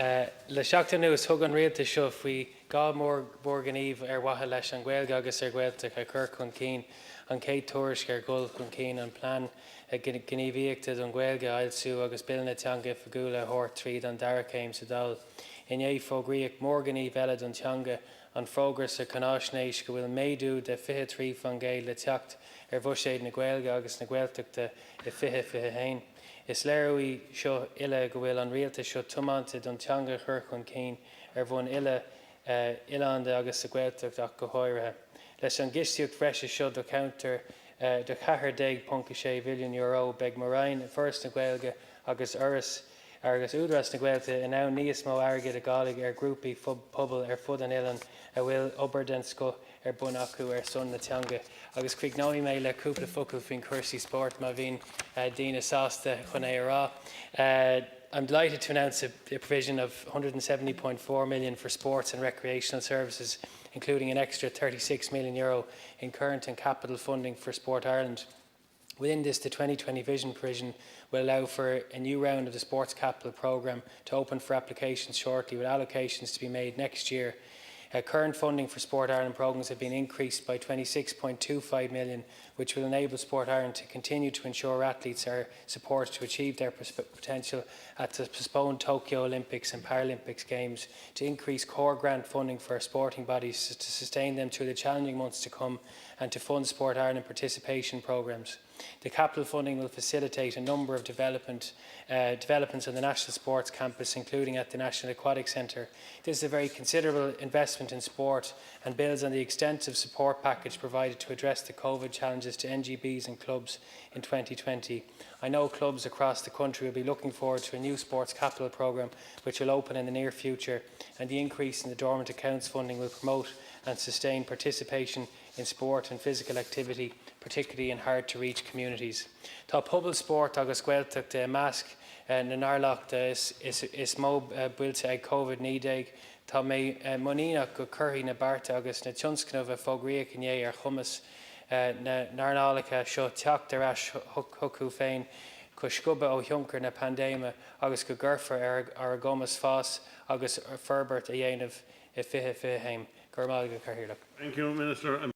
Le seachtain anuas, thug an Rialtas seo faoi 2 mhórghníomh ar mhaithe leis an Ghaeilge agus ar Ghaeltacht a chur chun cinn, an chéad tuairisc ar dhul chun cinn an Plean Gníomhaíochta don Ghaeilge a fhoilsiú agus Bille na Teanga Oifigiúla a thabhairt tríd an dara céim sa Dáil. Inné, fógraíodh mórghníomh eile don teanga, an fógra sa cháinaisnéis go bhfuil méadú de 23% le teacht ar bhuiséad na Gaeilge agus na Gaeltachta i 2021. Is léir uaidh seo uile go bhfuil an rialtas seo tiomanta don teanga a chur chun cinn ar bhonn uile oileánda agus sa Ghaeltacht ach go háirithe. Leis an gcistíocht bhreise seo do cheantar de €14.6 mhilliún beidh mo Roinn, Foras na Gaeilge agus Fhoras agus Údarás na Gaeltachta in ann níos mó airgid a dháileadh ar ghrúpaí pobail ar fud an oileáin a bhfuil obair den scoth ar bun acu ar son na teanga. Agus críochnóidh mé le cúpla focal faoin chúrsaí spóirt má bhíonn daoine sásta chun é a rá. I'm delighted to announce a provision of 170.4 million for sports and recreational services, including an extra €36 million in current and capital funding for Sport Ireland. Within this, the 2020 Vision provision will allow for a new round of the Sports Capital Programme to open for applications shortly, with allocations to be made next year. Uh, current funding for Sport Ireland programmes have been increased by 26.25 million, which will enable Sport Ireland to continue to ensure athletes are supported to achieve their potential at the postponed Tokyo Olympics and Paralympics Games, to increase core grant funding for our sporting bodies to sustain them through the challenging months to come, and to fund Sport Ireland participation programmes. The capital funding will facilitate a number of development, uh, developments on the National Sports Campus, including at the National Aquatic Centre. This is a very considerable investment in sport and builds on the extensive support package provided to address the COVID challenges to NGBs and clubs in 2020. I know clubs across the country will be looking forward to a new sports capital programme which will open in the near future and the increase in the dormant accounts funding will promote and sustain participation in sport and physical activity, particularly in hard-to-reach communities. Tá pobal spóirt agus Gaeltachta i measc eh, na n-earnálacha is, is, is mó eh, buailte ag COVID-19. Tá mé eh, muiníneach go gcuirfidh na bearta agus na tionscnaimh a fógraíodh inné ar chumas na n-earnálacha seo teacht ar ais chucu féin go sciobtha ó thionchar na paindéime agus go gcuirfear ar, ar a gcumas fás agus forbairt a dhéanamh i 2021. Go raibh maith agat, a Chathaoirleach. Thank you, Minister.